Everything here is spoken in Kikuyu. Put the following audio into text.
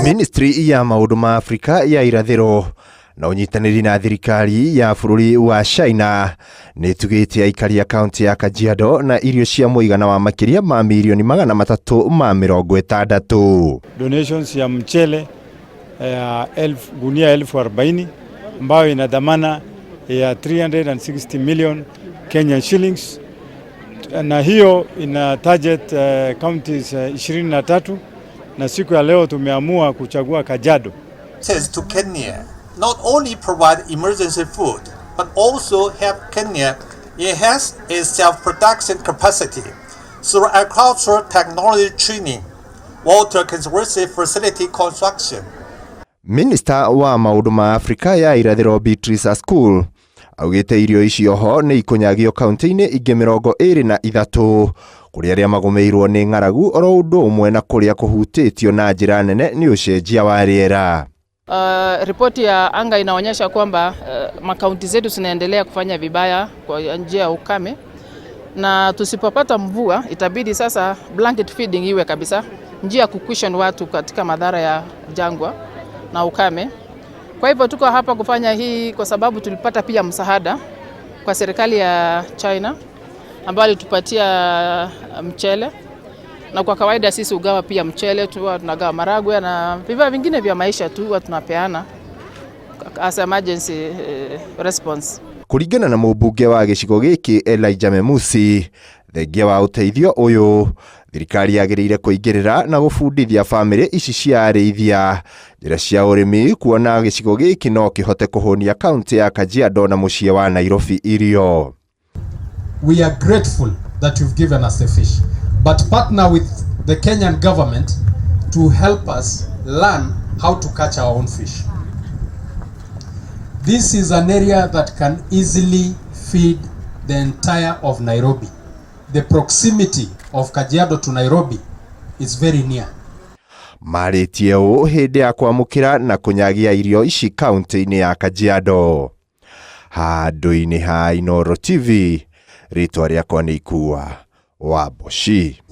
Ministry ya maũndũ ma Afrika ya irathĩro na ũnyitanĩri na thirikari ya bũrũri wa China nĩ ĩtugĩte aikari a kaunti ya Kajiado na irio cia mũigana wa makĩria ma mirioni 360. Donations ya mchele ya gunia 40,000 ambayo ina dhamana ya 360 million Kenyan shillings, na hiyo ina target counties 23, na siku ya leo tumeamua kuchagua Kajiado. To Kenya not only provide emergency food but also help Kenya enhance its self-production capacity through agricultural technology training, water conservation facility construction. Minista wa maũndũ ma Afrika ya irathĩro Beatrice Askul augĩte irio icio ho nĩ ikũnyagio kaunti-inĩ ingĩ 23 kũrĩa arĩa magũmĩirwo nĩ ng'aragu oro ũndũ ũmwe na kũrĩa kũhutĩtio na njĩra nene nĩ ũcenjia wa rĩera. Ripoti ya anga inaonyesha kwamba makaunti zetu zinaendelea kufanya vibaya kwa njia ya ukame, na tusipopata mvua itabidi sasa blanket feeding iwe kabisa njia ya kucushion watu katika madhara ya jangwa na ukame. Kwa hivyo tuko hapa kufanya hii kwa sababu tulipata pia msaada kwa serikali ya China ambayo alitupatia mchele, na kwa kawaida sisi ugawa pia mchele tu, tunagawa maragwe na vifaa vingine vya maisha tu huwa tunapeana as emergency response. Kũringana na mũmbunge wa gĩcigo gĩkĩ Elijah Memusi, thengia wa ũteithio ũyũ thirikari yagĩrĩire kũingĩrĩra na gũbundithia bamĩrĩ ici cia arĩithia njĩra cia ũrĩmi kuona gĩcigo gĩkĩ no kĩhote kũhũnia kaunti ya Kajiado na mũciĩ wa Nairobi irio. We are grateful that you've given us the fish, but partner with the Kenyan government to help us learn how to catch our own fish. This is an area that can easily feed the entire of Nairobi. The proximity of Kajiado to Nairobi is very near. Marĩtie ũũ hĩndĩ ya kwamũkĩra na kũnyagia irio ici kaunti-inĩ ya Kajiado. Handũ-inĩ ha Inooro TV, rĩtwa rĩakwa nĩ Ikua wa Mboci.